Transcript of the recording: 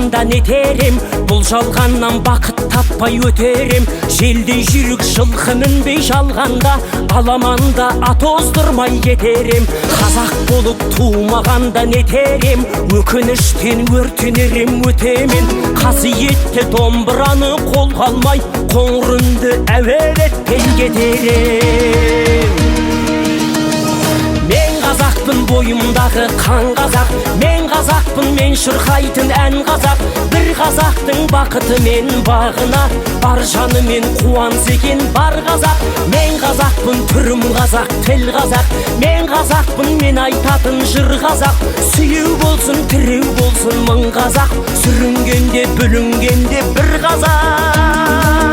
Тумағанда нетер ем, бұл жалғаннан бақыт таппай өтер ем. Желдей жүйрік жылқы мінбей жалғанда, аламанда ат оздырмай кетер ем. Қазақ болып тумағанда нетер ем, өкініштен өртенер ем өтемен. Қасиетті домбыраны қолға алмай, қоңыр үнді әуелетпей кетер ем. Мен қазақпын, бойымдағы қан қазақ. Мен қазақпын, мен шырқайтын ән қазақ. Бір қазақтың бақыты мен бағына бар жанымен қуанса екен бар қазақ. Мен қазақпын, түрім қазақ, тіл қазақ. Мен қазақпын, мен айтатын жыр қазақ. Сүйеу болсын, тіреу болсын мың қазақ, сүрінгенде, бүлінгенде бір қазақ.